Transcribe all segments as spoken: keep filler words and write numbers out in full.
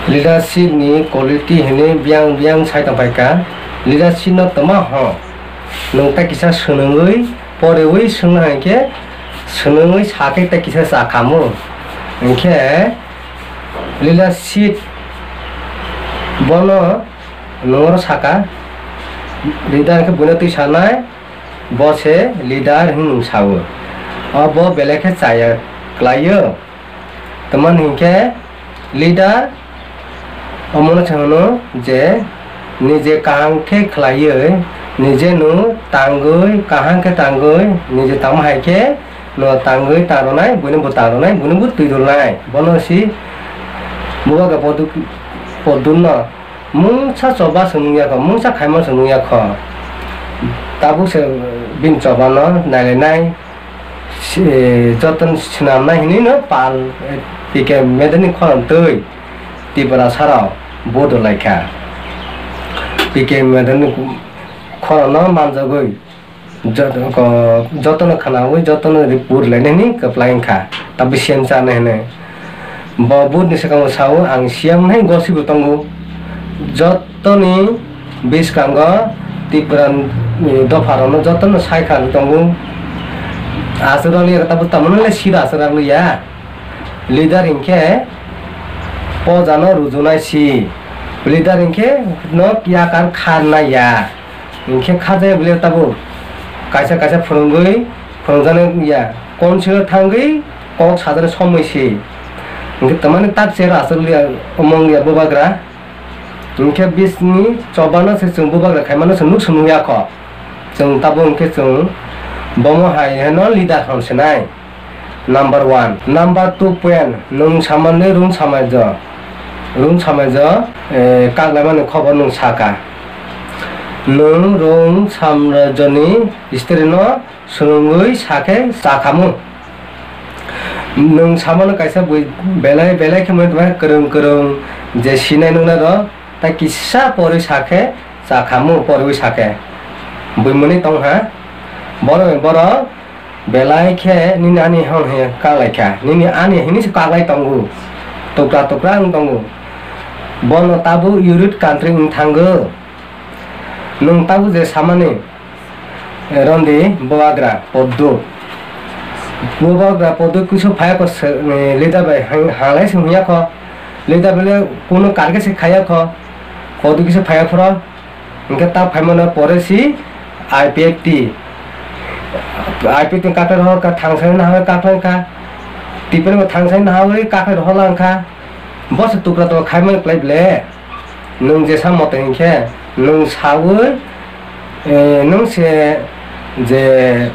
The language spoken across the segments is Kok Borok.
Leadership ni quality hinwi biyang biyang sai tongphaikha. Leadership no tongma ho? Nwng ta kisa swnwngwi, poriwi swngna hinkhe swnwngwi sakhe ta kisa chakhamu. Hinkhe leadership bono nwng oro saka, leader hinkhe buino twi sanai, bo se leader hinwi nwng sao. O bo belai khe chaya kwlaio. Tamani hinkhe leader omono se hwno je nije kaham khe khlaiwi, nije no tangwi, kaham khe tangwi, nije tamo hai khe no tangwi ta rwnai, buino bo ta rwnai, buino bo twi rwnai. Bono si bubagra podu-, podunno mungsa choba se nung ya kho, mungsa khaima se nung ya kho. Tabuk se bini choba no nailainai, si-, joto no swnamnai hinwi no pal, eh, P K Medan ni khorang twi Tiprasa rok bodo lai kha. P K Medan ni khorang no manjagwi. Joto, ko-, jotono khwnaui, jotono report lainani kwplai wngkha, tabuk C M chanai hwnwi. Bo butni swkango sao, "Ang C M hai gosibo tongo." Jotoni bwskango Tripura ni dopharokno jotono sai kha tongo. Aswk rwliya tabuk, tamoni le sida aswk rwliya. Leader hinkhe pojano rujunai si. Leader hinkhe no yakar kharnai ya. Hinkhe kha jaya bwle tabuk kaisa kaisa phwrwngwi phwrwngjaknai ya. Council o thangwi kok sajani somoi se. Hinkhe tamani tak cher aswk liya, omong liya bubagra. Hinkhe bisni chobano se chwng bubagra khaimano se nuk se nukya kho. Chwng tabuk hinkhe chwng bomo hai heno leader hwn sinai. Number one. Number two point, nwng samani rung samaijo. Rung samaijo, eh, kaglaimani khobor nwng saka. Nwng rung samrajoni history no swrwngwi sakhe chakhamu. Nwng samano kaisa bui belai belai khe mwnwi tongkha kwrwng kwrwng je sinai nuknai rok, tai kisa porwi sakhe chakhamu, porwi sakhe. Bui mwnwi tongha. Borok borok Belai khe nini ani hwn he kaklaikha, nini ani hini se kaklai tongo, tukra tukra wng tongo. Bono tabuk Europe country wng thango. Nwng tabuk je samani, eh, rondi bubagra poddo. Bubagra poddo kisu phaya ko se, eh, leader bai hang-, hanglai se hwnya kho. Leader bele kuno karke se khaya kho. Poddo kisu phaya phoro. Hingke ta phaimano pore si I P F T. I P F T ni kaklai rohor kha, thangsani naharwi kaklai kha. Tipra bo thangsani naharwi kaklai rohor lang kha. Bo se tukra tukra khaimani klai ble. Nwng jesa mote hingke, nwng sawi, eh, nwng se je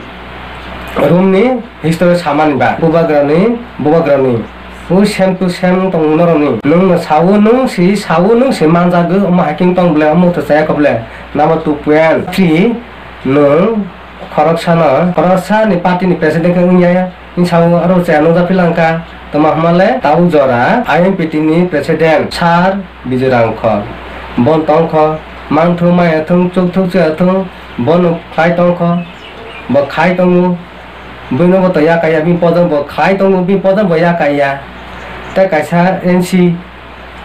room ni History samani ba, bubagrani, bubagrani. O same to same tong norokni. Nwng no sao, nwng si sao, nwng si manjagwi, omo hai khe tong ble, omo to chaya kho ble. Number two point three, nwng khoroksano, khoroksani party ni president khe wngya. Ni sao aro chaya nukjak phi lang kha. Tamo hwnba le, tabuk jora I M P T ni president, sir Bijoy Rangkhol. Bon tong kho, mangthung maya thung, chukthung chuya thung, bono khlai tong kho, bo khai tongo. Buino bo to ya kaya, bini pojan bo khlai tongo, bini pojan bo ya kaya. Tei kaisa N C,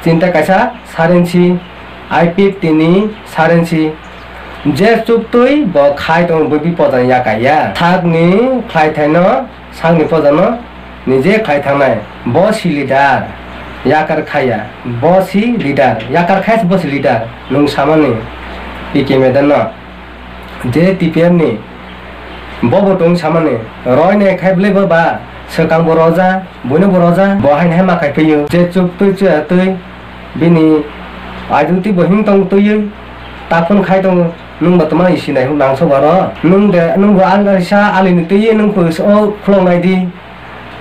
chini tei kaisa sir N C, I P F T ni sir N C. Je chuktwi bo khai tongo, bo bini pojan ya kaya. Sakni khlai thaino, sakni pojano nije khlai thangnai. Bo si leader, yakar khaya. Bo si leader, yakar khaya se bo si leader. Nwng samani, P K Medan no. Je T P F ni bobo tong samani, roi ne khai bwlai bo ba, swkang bo roja, buino bo roja, bo hai ne hai ma khai phiyo. Je chuk twi chuya twi, bini identity bo him tong twiwi, ta phone khai tongo, nwng bo tma isi nai huk nang so baro. Nwng de, nwng bo alisa alini twiwi nwng pho o khulok nai di.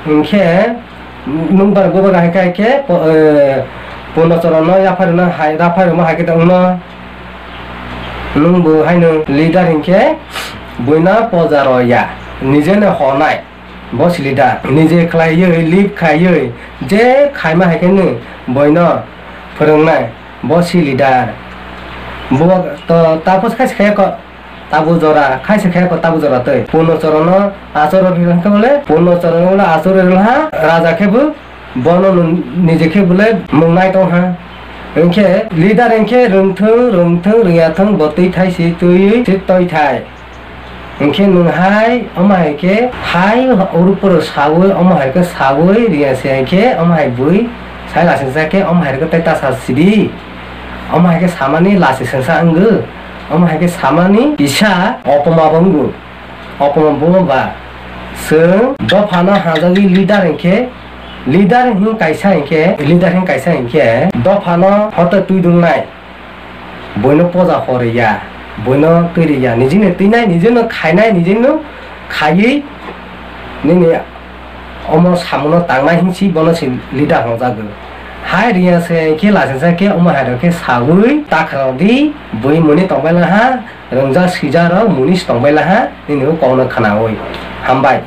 Hinkhe nwng bar bubagra hai khe, po-, eh, Purno Choron no yaphai rwna hai, raphai rwma hai khe tongno. Nwng bo haino leader hinkhe buino poja rw ya, nije no honai. Bo si leader, nije khlaiwi, lead khaiwi, je khaima hai khe nwng buino phwrwngnai. Bo si leader. Bo to tapos khai se khai ko. Tabuk jora, khaisa khe ko tabuk jora tei. Purno Choron no achor rw hwnkhe bole, Purno Choron no bole achor rw ha, raja khe bo, bono no nije khe bole mung nai tong ha. Hinkhe leader hinkhe rwngthwng, rwngthwng, rwngyathwng, bo twi thai si twiwi se toi thai. Hinkhe nwng hai, omo hai khe hai oro poro sawi, omo hai khe sawi rwya se hinkhe omo hai bui sai lasingsa khe omo hai khe tei ta sa sidi. Omo hai khe samani lasingsa wngwi, omo hai khe samani kisa opoma bo wngwi. Opoma bo ba chwng dophano hajagwi leader hinkhe, leader hin kaisa hinkhe, leader hin kaisa hinkhe dophano hote twi dungnai. Boino poja hor ya, boino twi ya, nijino twinai, nijino khainai, nijino khaiwi nini omo samuno tangnai hinsi bono se leader hwnjago. Hai rwya se khe lasingsa khe omo hai rok khe sawi takhra di, bui muni tongbai laha, rwngjak swijak rok muni se tongbai laha, nini o kokno khwnawi. Hambai.